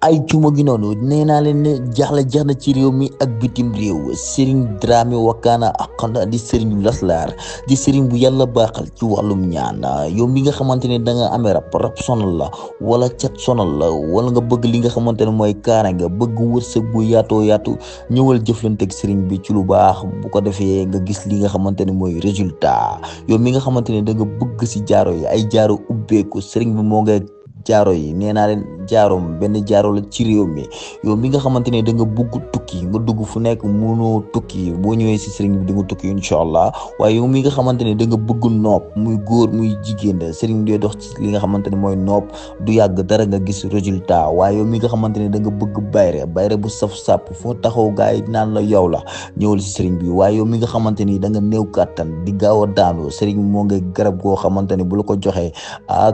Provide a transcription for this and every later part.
ay cuma gi noonu nee naa leen ne jaaxle jeex na ci réew mi ak bitim réew Serigne Dramé Wakana Akanda di Serigne Laslar di Serigne bu yàlla baaxal ci wàllum ñaan yow mi nga xamante ne da nga amee rab sonal la wala cat sonal la wala nga bëgg li nga xamante ne mooy kaara nga bëgg wërsëg bu yaatu ñëwal jëflanteeg Serigne bi ci lu baax bu ko defee nga gis li nga xamante ne mooy résultat yow mi nga xamante ne da nga bëgg si jaaro yi ay jaaro ubbeeku Serigne bi moo ngay jaaro yi nee naa leen jaaroom benn jaaro la ci réew mi yow mi nga xamante ne da nga bugg tukki nga dugg fu nekk mënoo tukki boo ñëwee si sëriñ bi di nga tukki incha allah waaye yow mi nga xamante ne da nga bëgg nopp muy góor muy jigéen sëriñ bi dee dox ci li nga xamante ne mooy nopp du yàgg dara nga gis résultat waaye yow mi nga xamante ne da nga bëgg bayre bu saf sàpp foo taxaw gaa yi naan la yow la ñëwal si sëriñ bi waaye yow mi nga xamante ni da nga néew kàttan di gaaw a daanu sëriñ bi moo ngay garab goo xamante ne bu la ko joxee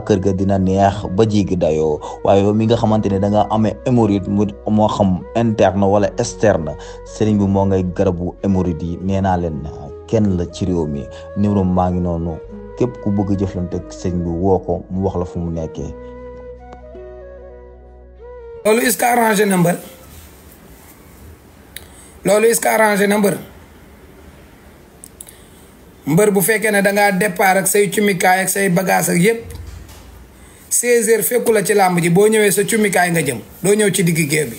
kër ga dina neex ba jéggi dayoo waaye yow mi nga xamante ne da nga amee hémorroïde moo xam interne wala externe sëriñ bi moo ngay garabu hémorroïde yi nee naa leen kenn la ci réew mi numéro maa ngi noonu képp ku bëgg a jëflante ak sëriñ bi woo ko mu wax la fu mu nekkee. loolu est-ce que arrangé na mbër loolu est-ce que arrangé na mbër bu fekkee ne da ngaa départ ak say cumikaay ak say bagage ak yépp 16h fekku la ci làmb ji boo ñëwee sa cumikaay nga jëm doo ñëw ci digg géew bi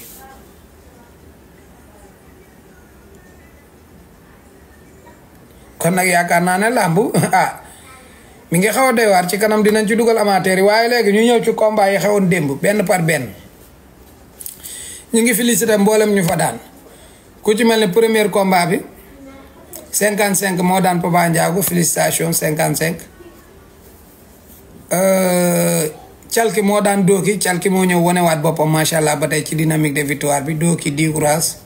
kon nag yaakaar naa ne làmb mi ngi xaw a doy waar ci kanam dinañ ci dugal amateur yi waaye léegi ñu ñëw ci combat yi xewoon démb benn par benn ñu ngi félicité mboolem ñu fa daan ku ci mel ne premier combat bi 55 moo daan Papa Ndiago félicitation 55 calki moo daan dooki calki moo ñëw wonewaat boppam macha allah ba tey ci dynamique de victoire bi dooki di courage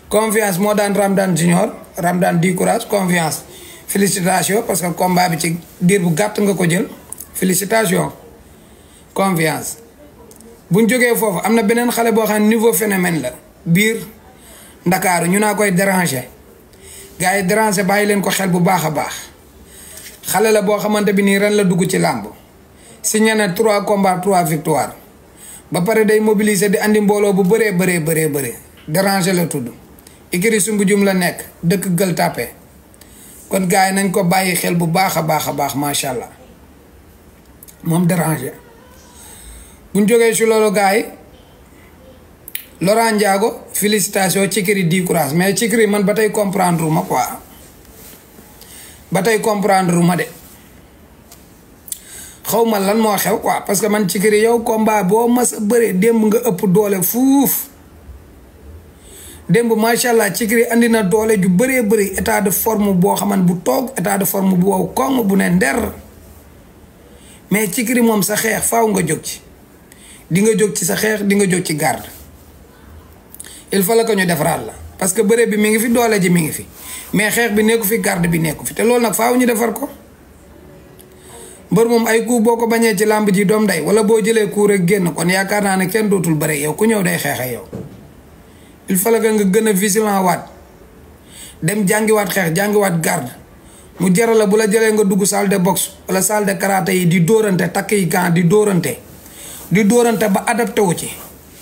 confiance moo daan Ramdan Junior Ramdan di courage confiance félicitation parce que combat bi ci diir bu gàtt nga ko jël félicitation confiance buñ jógee foofu am na beneen xale boo xam ne niveau phénomène la biir ndakaaru ñu naa koy déranger gars yi déranger bàyyi leen ko xel bu baax a baax xale la boo xamante bi nii ren la dugg ci làmb signé na 3 combats 3 victoire ba pare day mobiliser di andi mbooloo bu bëree déranger la tudd ikiri sumbu jum la nekk dëkk Gueule Tapée kon gars yi nañ ko bàyyi xel bu baax a baax macha allah moom déranger buñ jógee si loolu gars yi Laurent Ndiago félicitation Cikiri di courage mais Cikiri man ba tey comprendre ma quoi ba tey comprendre ma de xaw ma lan moo xew quoi parce que man Cikiri yow combat boo mas a bëree démb nga ëpp doole fuuf démb macha allah Cikiri andi na doole ju bëree état de forme boo xaman bu toog état de forme bu wow koŋ bu ne nder mais Cikiri moom sa xeex faaw nga jóg ci di nga jóg ci sa xeex di nga jóg ci garde il faut la ko ñu defaraat la parce que bëre bi mi ngi fi doole ji mi ngi fi mais xeex bi nekku fi garde bi nekku fi te loolu nag faaw ñu defar ko mbër moom ay coup boo ko bañee ci làmb ji doom day wala boo jëlee coup rek génn kon yaakaar naa ne kenn dootul bëre yow ku ñëw day xeex ak yow il faut la nga gën a vigilant waat dem jàngiwaat xeex jàngiwaat garde mu jaral la bu la jëlee nga dugg salle de boxe wala salle de karaté yi di dóorante takk yi kan di dóorante ba adapté wu ci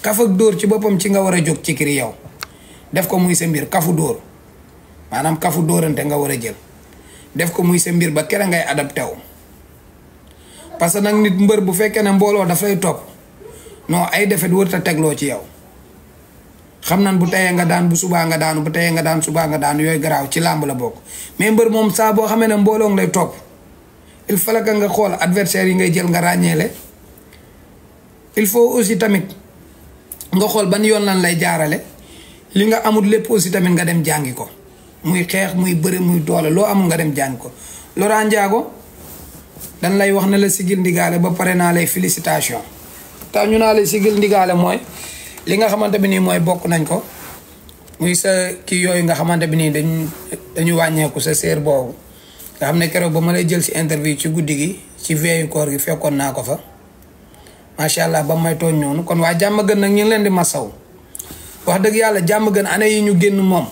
kaf ak dóor ci boppam ci nga war a jóg Cikiri yow def ko muy sa mbir kafu dóor maanaam kafu dóorante nga war a jël def ko muy sa mbir ba kere ngay adapté wu parce que nag nit mbër bu fekkee ne mbooloo dafay topp non ay defet wërta tegloo ci yow xam nan bu teyee nga daan bu subaa nga daanu bu teyee nga daan subaa nga daanu yooyu garaaw ci làmb la bokk mais mbër moom saa boo xamee ne mbooloo ngay topp il faut que nga xool adversaire yi ngay jël nga ràññeele il faut aussi tamit nga xool ban yoon lan lay jaarale li nga amul lépp aussi tamit nga dem jàngi ko muy xeex muy bëri muy doole loo amul nga dem jàngi ko Laurent Ndiago dan lay wax ne la sigil ndigaale ba pare naa lay félicitation tax ñu naa lay sigil ndigaale mooy li nga xamante bi nii mooy bokk nañ ko muy sa kii yooyu nga xamante bi nii dañu wàññeeku sa séer boobu nga xam ne keroog ba ma lay jël si interview ci guddi gi ci veillu koor gi fekkoon naa ko fa macha allah ba may tooñ noonu kon waa jàmm gën nag ñu ngi leen di masaw wax dëgg yàlla jàmm gën année yi ñu génn moom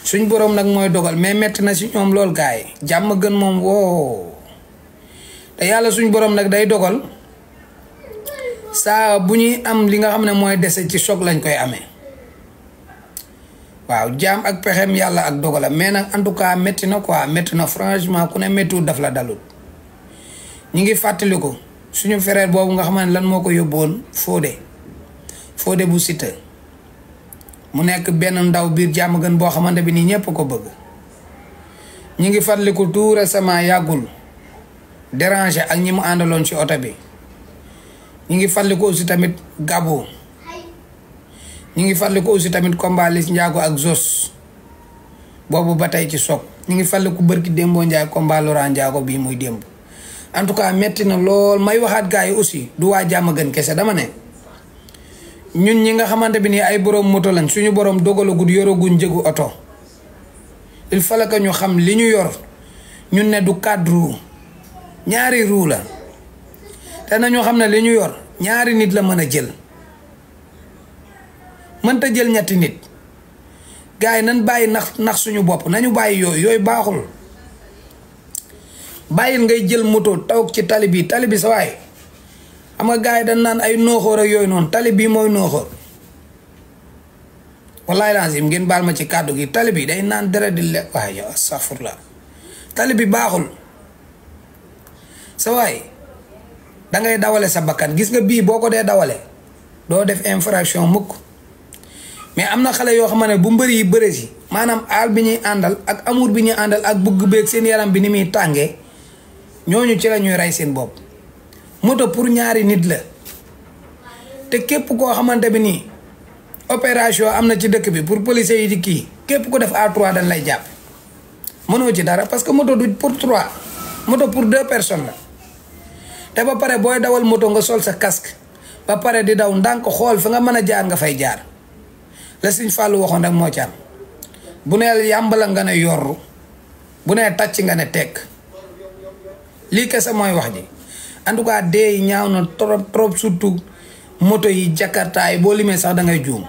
suñ borom nag mooy dogal mais metti na si ñoom loolu gars yi jàmm gën moom woo te yàlla suñ borom nag day dogal saa bu ñuy am li nga xam ne mooy dese ci choc lañ koy amee. waaw jaam ak pexem yàlla ak dogalam mais nag en tout cas métti na quoi métti na franchement ku ne méttiwul daf la dalul. ñi ngi fàttaliku suñu frère boobu nga xam ne lan moo ko yóbboon Fodé bu Siteu mu nekk benn ndaw biir jàmm gën boo xamante bi nii ñépp ko bëgg. ñi ngi fàttaliku tout récemment yàggul déranger ak ñi mu àndaloon ci oto bi. ñi ngi fàttaliku aussi tamit Gabo. ñi ngi fàttaliku aussi tamit combat Liss Ndiago ak Zos boobu ba tey ci soog ñi ngi fàttaliku bërki démboo Njaay combat Laurent Ndiago bii muy démb. en tout cas metti na lool may waxaat gars yi aussi du waa jàmm gën kese dama ne ñun ñi nga xamante bi nii ay borom moto lañ suñu borom dogalagut yoraguñ njëgu oto il fallait que ñu xam li ñu yor ñun ne du 4 roues ñaari roues la te nañu xam ne li ñu yor ñaari nit la mën a jël mënta jël ñetti nit gars yi nañ bàyyi nax suñu bopp nañu bàyyi yooyu baaxul. bàyyil ngay jël moto taw ci tali bi sa waay xam nga gars yi dañ naan ay nooxoor ak yooyu noonu tali bii mooy nooxoor wallaay lazim ngeen baal ma ci kàddu gi tali bi day naan dara di lekk waaye yow astaghfirullah tali bi baaxul sa waay dangay dawale sa bakkan gis nga bii boo ko dee dawale doo def infraction mukk mais am na xale yoo xam ne bu mbëri yi bëre si maanaam aal bi ñuy àndal ak amour bi ñuy àndal ak bëgg beeg seen yaram bi ni muy tàngee ñooñu ci la ñuy rey seen bopp moto pour ñaari nit la te képp koo xamante bi nii opération am na ci dëkk bi pour policiers yi di kii képp ko def A3 dañ lay jàpp mënoo ci dara parce que moto du pour 3 moto pour 2 personnes la te ba pare booy dawal moto nga sol sa casque ba pare di daw ndànk xool fa nga mën a jaar nga fay jaar la Sëñ Fallu waxoon rek moo ci am bu nee yàmbala nga ne yorru bu nee tàcc nga ne tekk lii kese mooy wax ji en tout cas dee yi ñaaw na trop surtout moto yi jakarta yi boo limee sax da ngay juum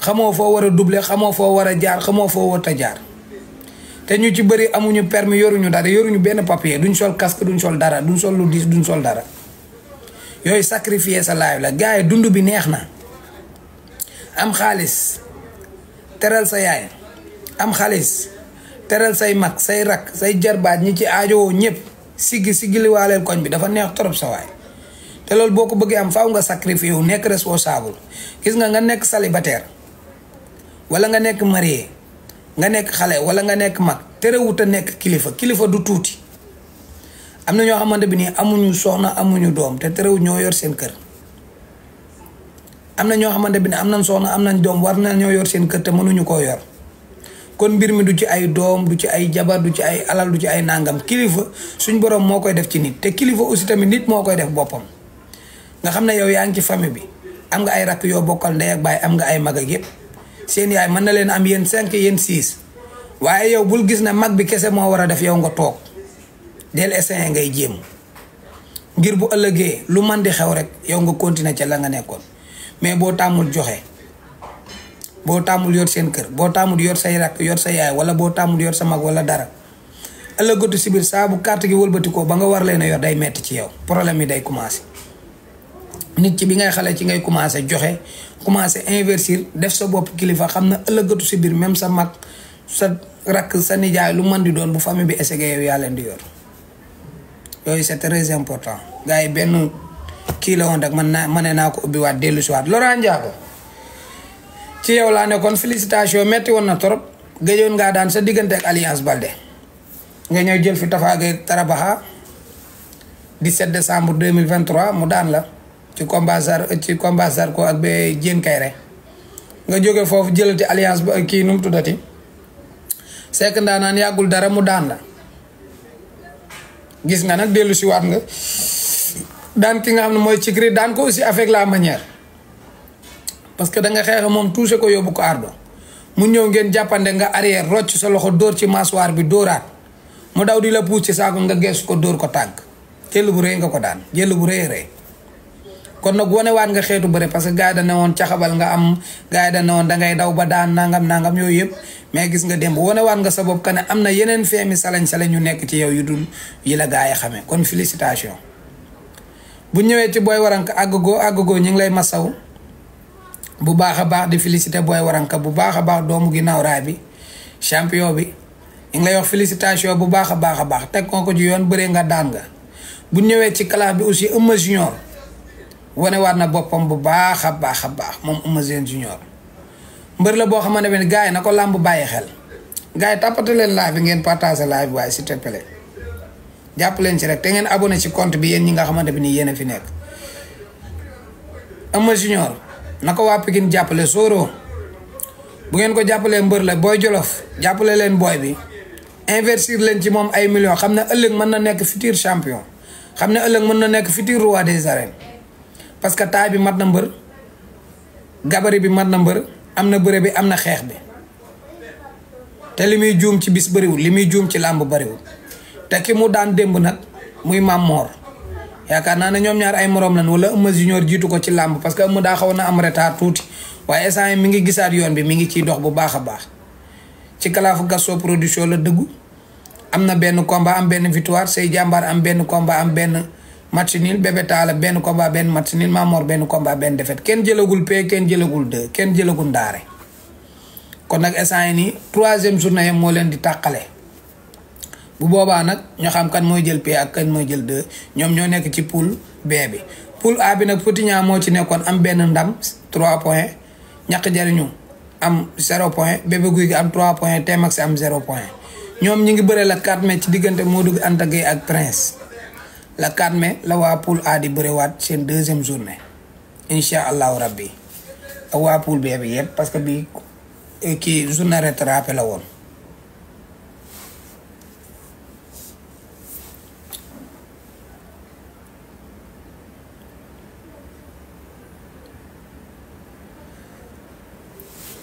xamoo foo war a doubler xamoo foo war a jaar xamoo foo war a jaar te ñu ci bëri amuñu permis yoruñu dara yoruñu benn papier duñ sol casque duñ sol dara duñ sol lu diis duñ sol dara yooyu sacrifier sa life la gars yi dund bi neex na am xaalis teral sa yaay am xaalis teral say mag say rak say jarbaat ñi ci aajowoo ñëpp siggi liwaaleel koñ bi dafa neex trop sa waay te loolu boo ko bëggee am faaw nga sacrifier wu nekk responsable gis nga nekk célibataire wala nga nekk marié nga nekk xale wala nga nekk mag terewut a nekk kilifa du tuuti am na ñoo xamante bi nii amuñu soxna amuñu doom te terewut ñoo yor seen kër am na ñoo xamante bi ne am nañ soxna am nañ doom war na ñoo yor seen kër te mënuñu koo yor kon mbir mi du ci ay doom du ci ay jabar du ci ay alal du ci ay nangam kilifa suñ borom moo koy def ci nit te kilifa aussi tamit nit moo koy def boppam nga xam ne yow yaa ngi ci famille bi am nga ay rakk yoo bokkal ndey ak baay am nga ay mag ak yëpp seen yaay mën na leen am yéen 5 yéen 6 waaye yow bul gis ne mag bi kese moo war a def yow nga toog del essayer ngay jéem ngir bu ëllëgee lu man di xew rek yow nga continuer ca la nga nekkoon mais boo tàmmul joxe boo tàmmul yor seen kër boo tàmmul yor say rakk yor sa yaay wala boo tàmmul yor sa mag wala dara ëllëgatu si biir saa bu carte gi wëlbatikoo ba nga war leen a yor day metti ci yow problème yi day commencé nit ci bi ngay xale ci ngay commencé joxe commencé investir def sa bopp kilifa xam na ëllëgatu si biir même sa mag sa rakk sa nijaay lu mën di doon bu famille bi essayé yow yaa leen di yor yooyu c'est très important gars yi benn kii la woon rek mën naa ko ubbi waat dellu si waat Laurent Ndiago ci yow laa nekkoon félicitation metti woon na trop gëjoon ngaa daan sa diggante ak Alliance Baldé nga ñëw jël fi Tapha Gueye Tarabaxa 17 décembre 2023 mu daan la ci combat Zarko ak ba Diène Kaïré nga jóge foofu jëlati Alliance ba kii nu mu tuddati Seck ndaanaan yàggul dara mu daan la gis nga nag dellu si waat nga daan ki nga xam ne mooy Cikri daan ko aussi avec la manière parce que da nga xeex moom touché ko yóbbu ko ardo mu ñëw ngeen jàppande nga arrière rocc sa loxo dóor ci mâchoire bi dóoraat mu daw di la puus ci saako nga geesu ko dóor ko tànk jël bu rëy nga ko daan jël bu rëy kon nag wanewaat nga xeetu bëre parce que gars yi da ne woon caxabal nga am gars yi da ne woon dangay daw ba daan nangam yooyu yëpp mais gis nga démb wanewaat nga sa bopp que ne am na yeneen feemi salañ yu nekk ci yow yu dul yi la gars yi xamee kon félicitation bu ñëwee ci Boy Waranka àggagoo ñu ngi lay masaw bu baax a baax di féliciter Boy Waranka bu baax a baax doomu ginnaaw raay bi champion bi ñu ngi lay wax félicitation bu baax a baax teg ko ci yoon bëree nga daan nga. bu ñëwee ci classe bi aussi Eumeu Junior wanewaat na boppam bu baax a baax moom Eumeu Junior mbër la boo xamante ne gars yi na ko làmb bàyyi xel gars yi tàppate leen live bi ngeen partage live bi waaye s'il te plaît jàpp leen ci rek te ngeen abonné ci compte bi yéen ñi nga xamante bi nii yéen a fi nekk. Eumeu Junior na ko waa Pikine jàppale Soro bu ngeen ko jàppalee mbër la Boy Jolof jàppale leen booy bi investir leen ci moom ay millions xam ne ëllëg mën na nekk futur champion xam ne ëllëg mën na nekk futur roi des arènes parce que taay bi mat na mbër gabari bi mat na mbër am na bëre bi am na xeex bi te li muy juum ci bis bëriwul li muy juum ci làmb bëriwul te ki mu daan démb nag muy Mam Mor yaakaar naa ne ñoom ñaar ay morom lan wala Eumeu Junior jiitu ko ci làmb parce que Eumeu daa xaw na am retard tuuti waaye instant mi ngi gisaat yoon bi mi ngi ciy dox bu baax a baax ci kalaafu Gaston production la dëggu am na benn combat am benn victoire say jàmbaar am benn combat am benn match nul Bébé Talla benn combat benn match nul Mam Mor benn combat benn défaite kenn jëlagul P kenn jëlagul 2 kenn jëlagul ndaare kon nag instant yi nii 3e journée yam moo leen di tàqale bu boobaa nag ñoo xam kan mooy jël P ak kan mooy jël 2 ñoom ñoo nekk ci poule B bi. poule A bi nag Petit Niang moo ci nekkoon am benn ndam 3 points ñàkk jariñu am 0 point Bébé Guy gi am 3 points Tmax am 0 point ñoom ñi ngi bëre la 4 mai ci diggante Modou Anta Gueye ak Prince la 4 mai la waa poule A di bërewaat seen 2e journée incha allahu rabbi ak waa poule B bi yëpp parce que bi kii journée rattrapée la woon.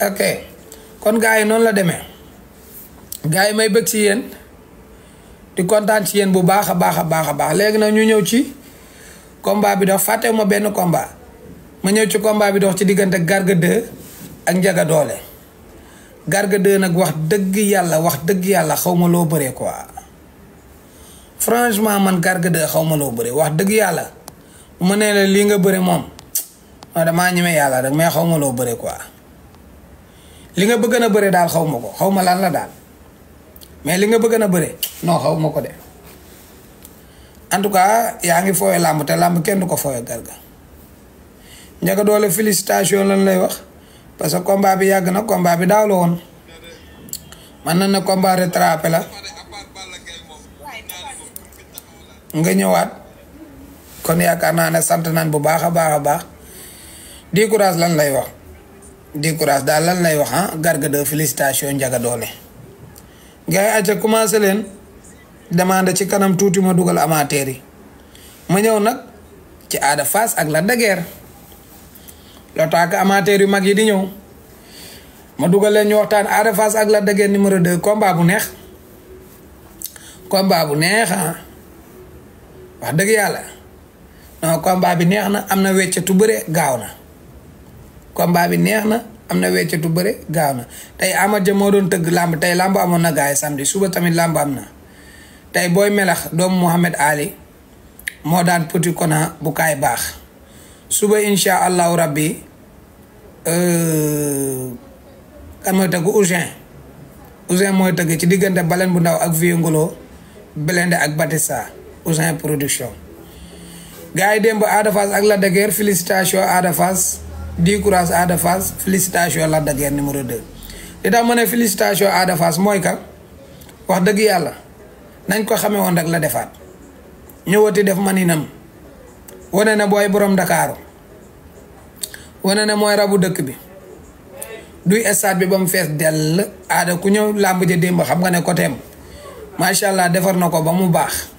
ok kon gars yi noonu la demee gars yi may bëgg ci yéen di kontaan ci yéen bu baax a baax léegi nag ñu ñëw ci combat bi dox fàttewu ma benn combat ma ñëw ci combat bi dox ci diggante Garga 2 ak Ndiaga Dolé Garga 2 nag wax dëgg yàlla xaw ma loo bëree quoi franchement man Garga 2 xaw ma loo bëree wax dëgg yàlla bu ma nee la lii nga bëre moom damaa ñeme yàlla rek mais xaw ma loo bëree quoi. li nga bëgg na bëre daal xaw ma ko xaw ma lan la daal mais li nga bëgg na bëre non xaw ma ko de en tout cas yaa ngi fooye làmb te làmb kenn du ko fooye Garga. Ndiaga Dolé félicitation lan lay wax parce que combat bi yàgg na combat bi daaw la woon man na ne combat rattrapé la nga ñëwaat kon yaakaar naa ne sant nañ bu baax a baax di courage lan lay wax. di courage daal lan lay wax Garga 2 félicitation Ndiaga Dolé gars yi acca commencé leen demande ci kanam tuuti ma dugal amateur yi ma ñëw nag ci Ada Fass ak Lac de Guiers loo tax amateur yu mag yi di ñëw ma dugal leen ñu waxtaan Ada Fass ak Lac de Guiers numéro 2 combat bu neex wax dëgg yàlla non combat bi neex na am na weccatu bëre gaaw na combat bi neex na am na weccatu bëre gaaw na tey Amath Dia moo doon tëgg làmb tey làmb amoon na gaay samedi suba tamit làmb am na tey Boy Melax doomu Mohamed Ali moo daan Petit Kona bu kaay baax suba insha allahu rabbi kan mooy tëgg Ousin mooy tëgg ci diggante Balen bu ndaw ak Vieux Ngolo Blindé ak Batista Ousin production gars yi démb Ada Fass ak Lac de Guiers félicitation Ada Fass di courage Ada Fass félicitation Lac de Guiers numéro 2 li tax ma ne félicitation Ada Fass mooy ka wax dëgg yàlla nañ ko xamee woon rek la defaat ñëwati def maninam wane ne booy borom Ndakaaru wane ne mooy rabu dëkk bi duy stade bi ba mu fees dell Ada ku ñëw làmb ja démb xam nga ne côté am macha allah defar na ko ba mu baax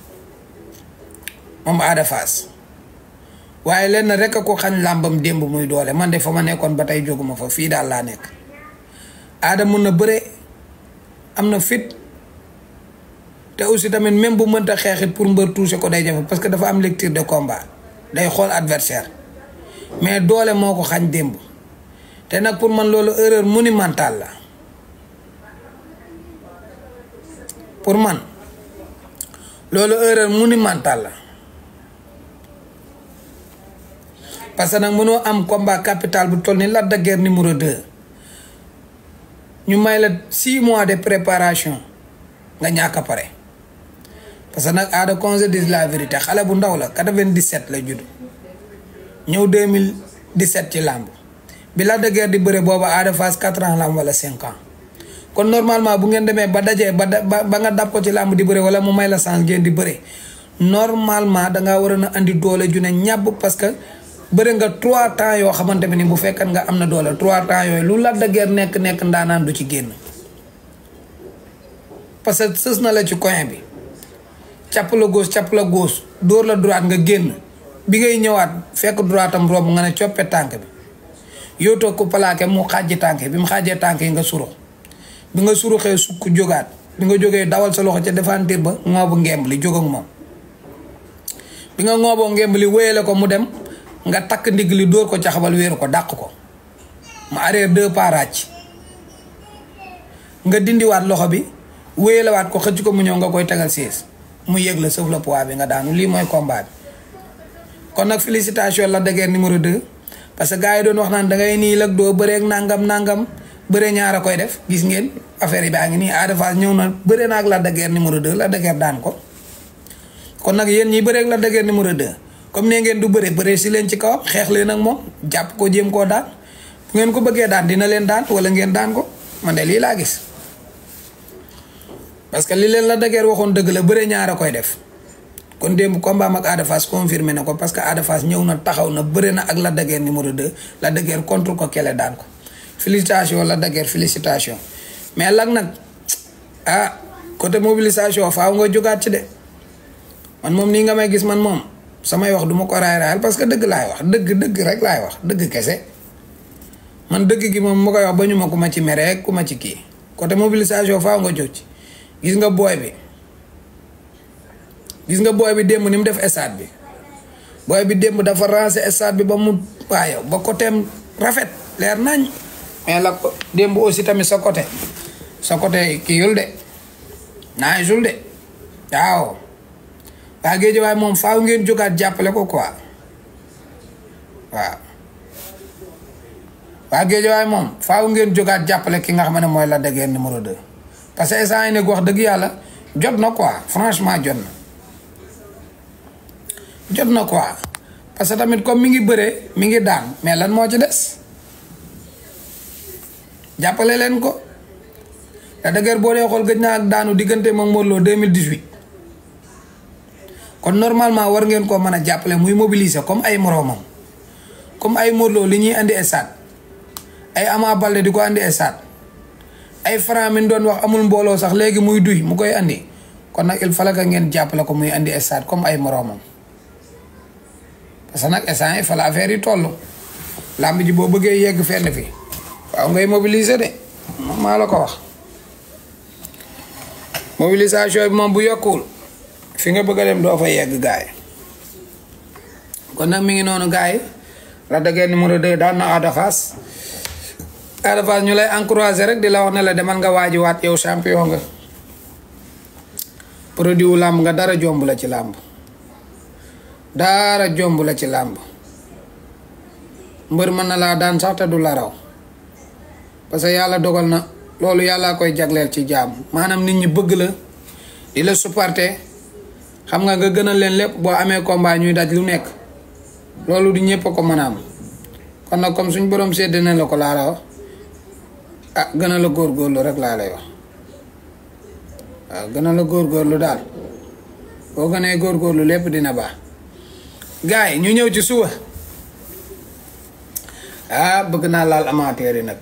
moom Ada Fass waaye lenn rek a ko xañ làmbam démb muy doole man de fa ma nekkoon ba tey jóguma fa fii daal laa nekk Ada mun na bëre am na fit te aussi tamit même bu mënta xeexit pour mbër touché ko day jafe parce que dafa am lecture de combat day xool adversaire mais doole moo ko xañ démb te nag pour man loolu erreur monumentale la pour man loolu erreur monumentale la parce que nag mënoo am combat capital bu toll ni Lac de Guiers numéro 2 ñu may la 6 mois de préparation nga ñàkk a pare parce que nag Ada qu'on se dise la vérité xale bu ndaw la 97 la judd ñëw 2017 ci làmb bi Lac de Guiers di bëre booba Ada Fass 4 ans la am wala 5 ans kon normalement bu ngeen demee ba dajee ba nga dab ko ci làmb di bëre wala mu may la chance ngeen di bëre normalement dangaa war a andi doole ju ne ñàbb parce que bëre nga 3 temps yoo xamante ni bu fekkan nga am na doole 3 temps yooyu lu Lac de Guiers nekk ndaanaan du ci génn parce que sës na la ci coin bi càpp la gauche dóor la droite nga génn bi ngay ñëwaat fekk droite am rob nga ne coppe tànk bi yootoo ko plaqué mu xàjji tànk bi mu xàjjee tànk yi nga surux bi nga suruxee sukk jógaat bi nga jógee dawal sa loxo ca defantir ba ngoobu ngemb li jóg ak moom bi nga ngooboo ngemb li wéyale ko mu dem nga takk ndigg li dóor ko caxabal wéeru ko dàq ko mu arrière 2 pas ràcc nga dindiwaat loxo bi wéyalewaat ko xëcc ko mu ñëw nga koy tegal siis mu yëg la sëf la poids bi nga daanu lii mooy combat bi kon nag félicitation Lac de Guiers numéro 2 parce que gars yi doon wax naan dangay nii lag doo bëreeg nangam bëre ñaar a koy def gis ngeen affaire yi baa ngi nii Ada Fass ñëw na bëre na ak Lac de Guiers numéro 2 Lac de Guiers daan ko kon nag yéen ñi bëreeg Lac de Guiers numéro 2 comme ne ngeen du bëre si leen ci kawam xeex leen ak moom jàpp ko jéem koo daan bu ngeen ko bëggee daan dina leen daan wala ngeen daan ko man de lii laa gis parce que li leen Lac de Guiers waxoon dëgg la bëre ñaar a koy def kon démb combat ak Ada Fass confirmé na ko parce que Ada Fass ñëw na taxaw na bëre na ak Lac de Guiers numéro 2 Lac de Guiers contre ko kele daan ko félicitation Lac de Guiers félicitation mais Lac nag côté mobilisation faaw nga jógaat ci de man moom nii nga may gis man moom samay wax duma ko raay parce que dëgg laay wax dëgg rek laay wax dëgg kese man dëgg gi moom ma koy wax ba ñu ma ku ma ci mere ku ma ci kii côté mobilisation faaw nga jóg ci gis nga booy bi démb ni mu def stade bi booy bi démb dafa rancé stade bi ba mu waaye ba côtéem rafet leer nañ mais la ko démb aussi tamit sa côté kii yul de naa jul de waaw waa Géejawaay moom faaw ngeen jógaat jàppale ko quoi waaw waa Géejawaay moom faaw ngeen jógaat jàppale ki nga xam ne mooy Lac de Guiers numéro 2 parce que instant yi nag wax dëgg yàlla jot na quoi franchement jot na quoi parce que tamit comme mi ngi bëre mi ngi daan mais lan moo ci des jàppale leen ko Lac de Guiers boo dee xool gëj naa ak daanu diggante moom Modou Lo 2018 kon normalement war ngeen koo mën a jàppale muy mobiliser comme ay moroomam comme ay Modou Lo li ñuy andi stade ay Ama Baldé di ko andi stade ay Franc mi doon wax amul mbooloo sax léegi muy duy mu koy andi kon nag il fallait que ngeen jàppale ko muy andi stade comme ay moroomam parce que nag instant yi fa la affaire yi toll làmb ji boo bëggee yegg fenn fi waaw ngay mobiliser de moom maa la ko wax mobilisation bi moom bu yokkul fi nga bëgg a dem doo fa yegg gaay kon nag mi ngi noonu gaay Lac de Guiers numéro 2 daan na Ada Fass ñu lay encourager rek di la wax ne la demal nga waaji waat yow champion nga produit wu làmb nga dara jomb la ci làmb mbër mën na laa daan sax te du la raw parce que yàlla dogal na loolu yàllaa koy jagleel ci jaam maanaam nit ñi bëgg la di la supporter xam nga gënal leen lépp boo amee combat ñuy daj lu nekk loolu di ñëpp a ko mën a am kon nag comme suñ borom séddee na la ko laa la wax gën a la góorgóorlu rek laa lay wax waaw gën a la góorgóorlu daal boo gënee góorgóorlu lépp dina baax gars yi ñu ñëw ci suba bëgg naa laal amateur yi nag